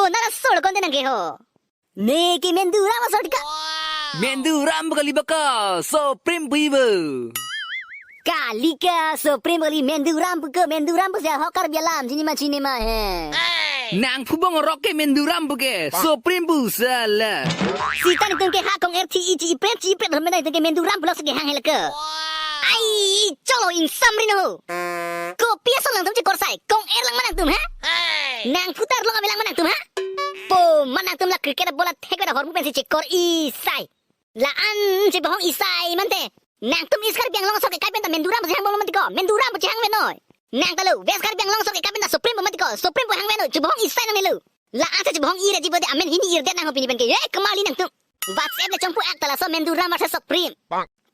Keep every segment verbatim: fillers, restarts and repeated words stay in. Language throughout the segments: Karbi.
Nara sol konde nang ke ho. Neke Menduram asor tika. Menduram pu kali baka, Supreme pu ibu. Kali ka, Supreme pu kali, Menduram pu ke, Menduram pu si ahok Karbi alam, chini ma chini ma he. Nang phubong rok ke Menduram pu ke, Supreme pu sala. Sita netum ke ha kong R T E chi ipret chi ipret, hom netum ke Menduram pu lok si kehang he lake. Ai, cholo ingsam ri no. Kopi asong nangtum chikor sai, kong er lang ma nangtum ha? Nang phutar long ave lang ma nangtum ha? Po ma nangtum la cricket bola thek beda hormu pensi chikor isai. La-an chibohong isai mante. Nangtum East Karbi Anglong asor ke kai penta Menduram pu chehang bom lo mati ko. Menduram pu chehang venoi. Nang ta lo West Karbi Anglong asor ke kai penta Supreme pu mati ko. Supreme pu hang venoi. Chibohong isai nang lo. La-an si chibohong ira jibo de amen hini irdet nang ho pini pen ke. Ye kemali nangtum. WhatsApp le chongpu ak ta laso Menduram versus Supreme.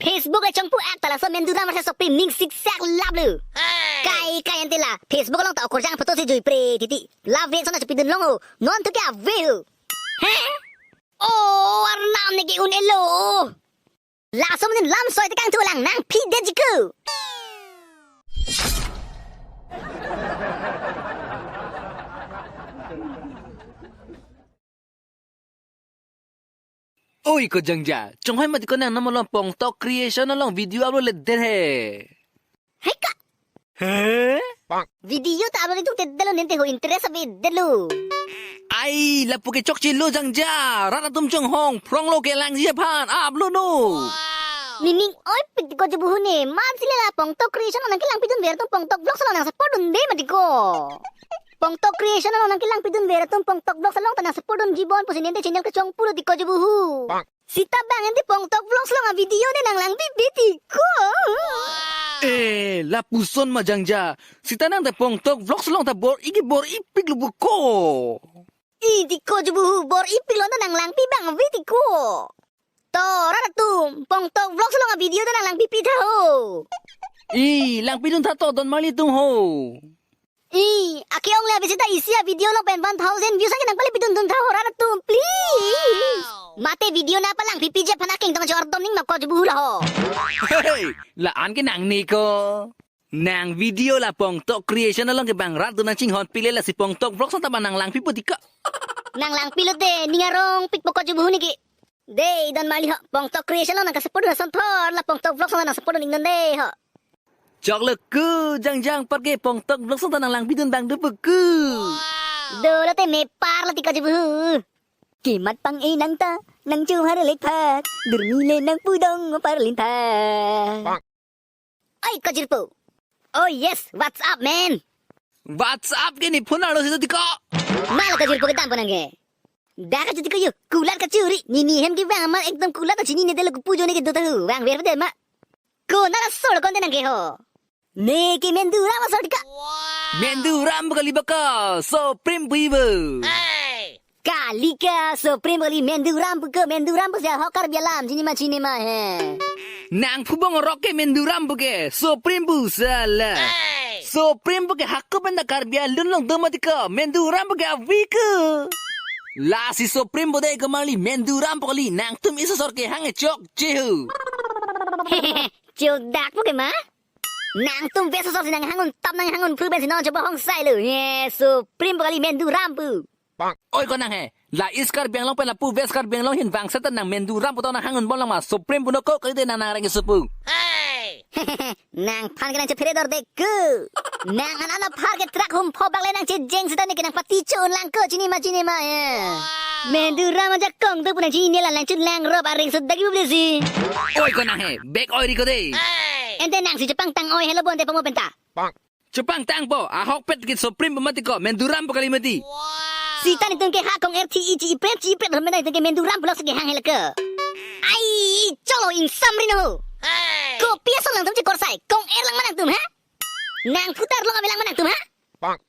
Facebook le chongpu ak ta laso Menduram versus Supreme ning siksak lap lo. Kai kai ante la Facebook along ta okorjang photo si jui pre titi. La ve sona chepidun long o. Non tu kya ve ho. He? O arnam ne ke un elo. Laso amonit lam soi tekang thu lang nangphi det jiku. Oi ko Jangja, chonghoi mati ko nang namo along Pongtok Creation along video upload le det he. Hai ka. He? Video ta upload itu te det lo nente ho interest ave det lo. Ai, lapu ke chokche lo Jangja, rat atum chonghong phrong lo kelangji aphan upload no. Nining oipik ko jubu hune, man sile la Pongtok Creation nangkelangpidun ver atum Pongtok Vlogs along nang support dunde mati ko. Pongtok Creation along nangkelangpidun ver atum Pongtok Vlogs along ta nang support dunji bon pusi nente channel kechongpu lo ti ko jubu hu. Sita bang ente Pongtok Vlogs along a video ne nang langpi pi ti ko. Eh, lapuson ma Jangja. Sita nang ta Pongtok Vlogs along ta bor-i ke bor-ipik lo bu ko. I ti ko jubu hu bor-ipik lo ta nang langpi bang ave ti ko. To, rat atum, Pongtok Vlogs along a video ta nang langpi pi tha ho. I, langpidun tha to Don Marli atum ho. I, ake-ong le abisi ta isi a video along pen one thousand views ake nang pale pidun dun tha ho rat atum, please. Mate video nang palangpi pi ji aphan akeng tong chor dom ning ma ko jubu hu la ho. Hey, la-an ke nang ni ko. Nang video la Pongtok Creation along ke bang rat atum nang chinghon pile lasi Pongtok Vlogs ta bang nang langpi pu ti ko. Nang langpi lo de, ning arongpik po ko jubu hu ne ke. De, Don Marli ho, Pongtok Creation along nang ka-support dun ason thor, la Pongtok Vlogs along nang support dun iknon de ho. Chok lo ku, Jangjang apar ke Pongtok Vlogs along ta nang langpidun bang do pu ku. Do lo te me par lo ti ko jubu hu. Kemat pang-e nang ta, nang chuhar le thak, durmi le nang pudong par lin thak. Oi, Kajirpo. Oh yes, what's up, man? What's up ke ne phone arlo si ti ko. Mal Kajirpo ke dam ponang ke. Da ka chuti ko yo, kulat kachuri. Nini hem ke bang amat ekdom kulat ta chinine det lo, kopu ajoine kedo ta hu. Bang ver de ma. Ko nara sol konde nang ke ho. Neke Menduram asor tika. Menduram pu kali baka, Supreme pu ibu. Kali ka, Supreme pu kali, Menduram pu ke, Menduram pu si ahok Karbi alam, chini ma chini ma he. Nang phubong rok ke Menduram pu ke, Supreme pu sala. Supreme pu ke hako penta Karbi alun along do mati ko, Menduram pu ke ave ko. Lasi Supreme pu de ko Marli, Menduram pu kali, nangtum East asor kehang e chokche ho. Chodak pu ke ma? Nangtum West asor si nang hang un tap nang hang un phu pensi non chobohong sai lo. Ye, Supreme pu kali, Menduram pu. Oi ko nang he, la East Karbi Anglong pen lapu West Karbi Anglong ahin vang seta nang Menduram pu to nang hang un bom lang ma Supreme pu no ko kali de nang nang reng supu. Nangphan ke nang chephere dor de ku. Nang an an aphar ke truck hum pho bak le nang chejeng seta ne ke nang pati chun lang ko, chini ma chini ma ye. Menduram ajakong do pu nang chini ne la lang chun lang rop areng sut dagi bubli si. Oi ko nang he, bek oi ri ko de. Ente nang si chepangtang oi helo bonte pamo penta. Chepangtang po, ahok pet ke Supreme pu mati ko, Menduram pu kali mati. Sita netum ke ha kong R T E chi ipret chi ipret, hom netum ke Menduram pu lok si kehang he lake. Ai, cholo ingsam ri no. Kopi asong nangtum chikor sai, kong er lang ma nangtum ha? Nang phutar long ave lang ma nangtum ha?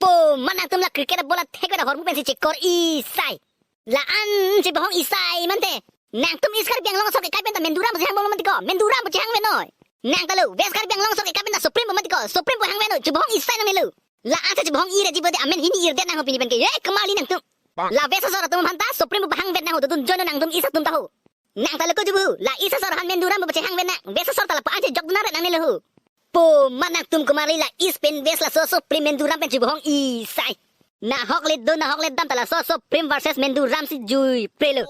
Po ma nangtum la cricket bola thek beda hormu pensi chikor isai. La-an chibohong isai mante. Nangtum East Karbi Anglong asor ke kai penta Menduram pu chehang bom lo mati ko. Menduram pu chehang venoi. Nang ta lo West Karbi Anglong asor ke kai penta Supreme pu mati ko. Supreme pu hang venoi. Chibohong isai nang ne lo. La-an si chibohong ira jibo de amen hini irdet nang ho pini pen ke. Ye kemali nangtum. La West asor atum aphan ta Supreme pu hang vet nang ho, dodun join nangtum East atum ta ho. Nang ta lo ko jubu. La East asor aphan Menduram pu chehang vet nang. West asor ta lapu-an si jok dun nang ret nang ne lo ho. Po ma nangtum ko Marli, la East pen West laso Supreme Menduram pen chibohong isai. Nahok le do, nahok le dam ta laso Supreme versus Menduram si jui pre lo.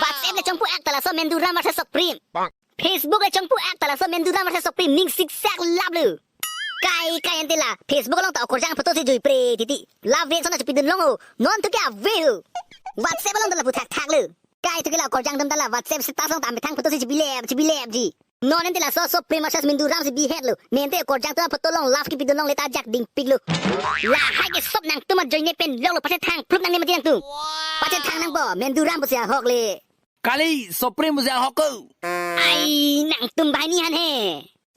WhatsApp le chongpu ak ta laso Menduram versus Supreme. Facebook le chongpu ak ta laso Menduram versus Supreme, ning siksak lap lo. Kai kai ante la Facebook along ta okorjang photo si jui pre titi. La ve son na chepidun long ho. Non tu ke ave ho. WhatsApp along ta lapu thakthak lo. Kai tu ke la okorjang atum ta la WhatsApp status along ta amethang photo si chibilep chibilep ji. Non ante laso Supreme versus Menduram si bihet lo. Ne ante okorjang atum aphoto along love kepidun longle ta ajak dingpik lo. Lahai ke sop nangtum ajoine pen lok lo, pachethang phlup nangne mati nangtum. Pachethang nangpo, Menduram pusi ahok le. Kali, Supreme pusi ahok ko. Ai, nangtum banghini han he.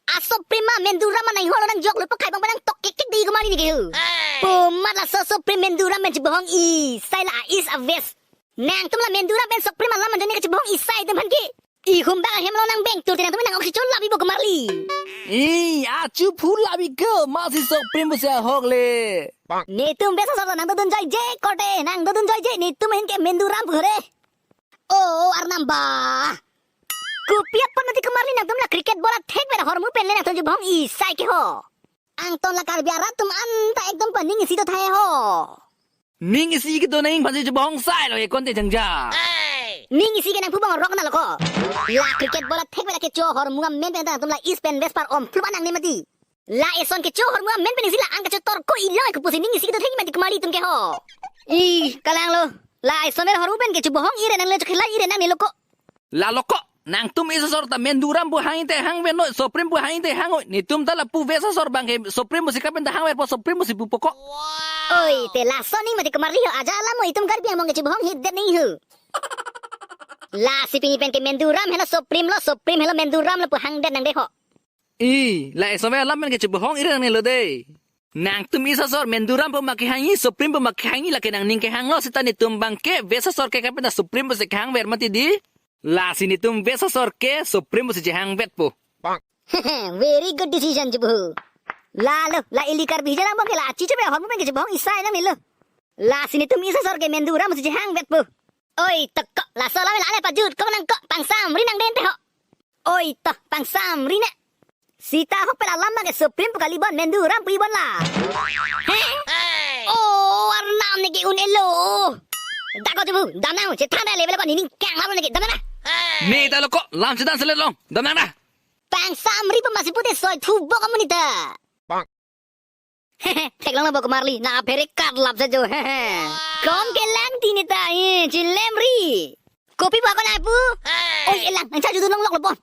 A Supreme ma Menduram ma nang holo nang jok lo, pakai bang nang tok kik kik di kumari ni ke hu. Pu amat laso Supreme Menduram pen chebohong isai la a-east a-west. Nangtum la Menduram pen Supreme alam anjone kachebohong isai atum aphan ke. Ihum bang ahem lo nang beng tur te nangtum nang oxygen labi bo kumarli. I, achu phu labi ke, masi Supreme pusi ahok le. Netum besa sor nang dodun joije korte, nang dodun joije, netum ahin ke Menduram pu re. O, Arnam ba. Kopi apot mati kumarli nangtum la cricket bola thekver ahormu pen le nangtum chebohong isai ke ho. Angton la Karbi arat atum anta ekdom paning isi do thai ho. Ning isi kedo nang aphansi chebohong sai lo e konte jangja. Ning isi ke nang pu bang rok na lo ko. La cricket bola thekver kecho ahormu amen pen ta nangtum la east pen west par om phlup nangne mati. La eson kecho ahormu amen pen isi la-an kachotor ko ilong ke pusi ning isi kedo thek mati kumarli atum ke ho. I, kalang lo. La eson ahormu pen kechebohong ire nangle chokhelai ire nangne lo ko. La lo ko, nangtum east asor ta Menduram pu hang te hang ven noi, Supreme pu hang te hang noi, netum ta lapu west asor bang ke Supreme pusi kapen ta hangverpo, Supreme pusi pupo ko. Oi, te laso ning mati kumarli ho, aja la mo itum Karbi Anglong kechebohong hit det ning hu. Lasi pini pen ke Menduram helo Supreme lo, Supreme helo Menduram lo pu hang det nang de ho. I, la eson alam pen kechebohong ire nangne lo de. Nangtum east asor Menduram pu ma kehangji, Supreme pu ma kehangji, lake nangning kehang lo seta netum bang ke west asor ke kapen ta Supreme pusi kehangver mati di. Lasi netum west asor ke Supreme pusi chehangvetpo. Very good decision chebohong. La lo, la ili Karbi jalang bang ke la achi chepe ahormu pen kechebohong isai nangne lo. Lasi netum east asor ke Menduram pusi chehangvetpo. Oi, tok ko, laso alam la le pajut ko nang ko, pangsamri nang den te ho. Oi, to, pangsamri ne. Seta ahok pen alam bang ke Supreme pu kali bon, Menduram pu i bon la. He? O, Arnam ne ke un-elo. Da ko chebohong, dam nang, chethan da level ko nening kang halo ne ke, dam nang na. Ne ta lo ko, lam chedan selet long, dam nang na. Pangsamri pu masi pute soi thu bo kamu ne ta. Theklong lo bo kumarli, na aphere kat lap sa jo. Kom kelang ti ne ta, eh, chilemri. Kopi ba ko na pu? Oi, elang, nang chaju dunong lok lo bon.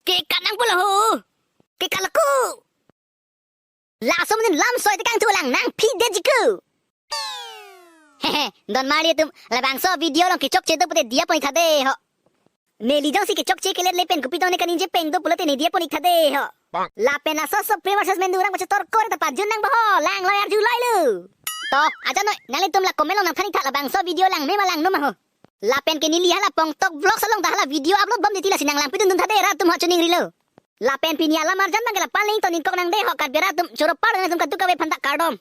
Ke kat nang pulo ho. Ke kat lo ko. Laso amonit lam soi tekang thu lang nangphi det ji ko. Don marli atum, labangso video along kechokche do pute diya pon ik tha de ho. Neli jongsi kechokche kelet le pen kopi tong ne kaningje peng do pulote ne diya pon ik tha de ho. Lapen laso Supreme versus Menduram kachetor ko ta pajun nang bo ho, lang loi arjuloi lo. To, aja noi, nanglitum la comment along nangthan ik tha labangso video lang me ma lang no ma ho. Lapen ke neli hala Pongtok Vlogs along ta hala video upload bom di ti lasi nang lang pidun dun tha de rat atum ho, chuning rilo. Lapen pini alam arjan bang ke la paling to ningkok nang de ho, Karbi rat atum choro palo nangtum kadokave aphan ta kardom.